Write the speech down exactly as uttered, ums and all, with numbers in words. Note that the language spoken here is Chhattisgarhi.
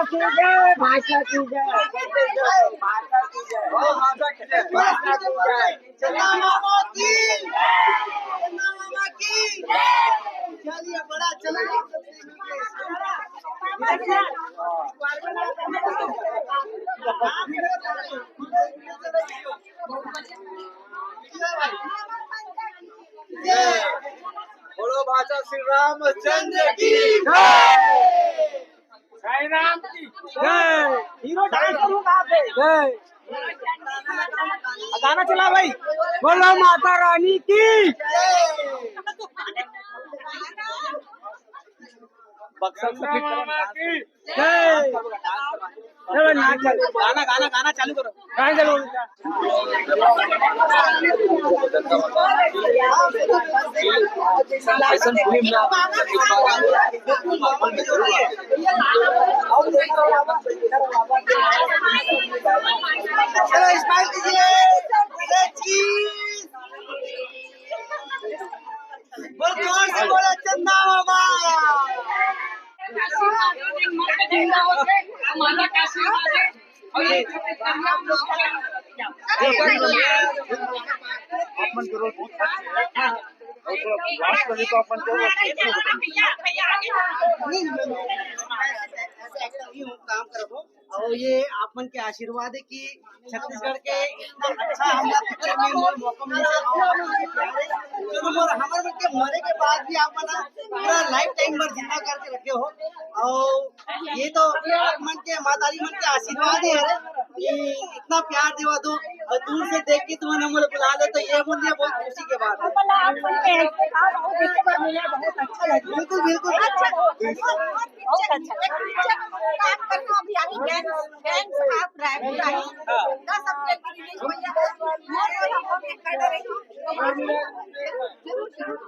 की जय, भाषा की जय, भाषा की जय, भाषा की जय। चंदा मामा की, चंदा मामा की। चलिए, बड़ा चलो। जय। बोलो भाषा श्री रामचंद्र की जय। साईं राम की जय। हीरो डांस करूंगा आप पे। जय। गाना चला भाई। बोलो माता रानी की। बक्सा उक्सा फिट करो ना। जय। चलो, नाच चालू। गाना, गाना, गाना चालू करो। गाना चालू। ऐसन फिल्म ना। चलो, स्माइल कीजिए। बोल, जोर से बोला, चंदा बाबा। अपन जरूरत बहुत है। और थोड़ा लास्ट में भी तो अपन जरूरत है। काम करबो। और ये आप मन के आशीर्वाद है कि छत्तीसगढ़ के इतना अच्छा हम लोग पिक्चर में मोर मौका मिल सका। और आप मन के प्यारे, चलो, मोर हमर मन के मरे के बाद भी आप मन पूरा लाइफ टाइम भर जिंदा करके रखे हो। और ये तो आप मन के, माताजी मन के आशीर्वाद ही है कि इतना प्यार देवा दो और दूर से देख के तुमन हमन बुला ले, तो ये बोल दिया, बहुत खुशी के बात है। बिल्कुल, बिल्कुल। काम करना अभी आई गैंग, गैंग साहब रायपुर आई। दस अप्रैल की रिलीज भैया है। मोर और हम लोग एक कर रहे हैं। जरूर, जरूर।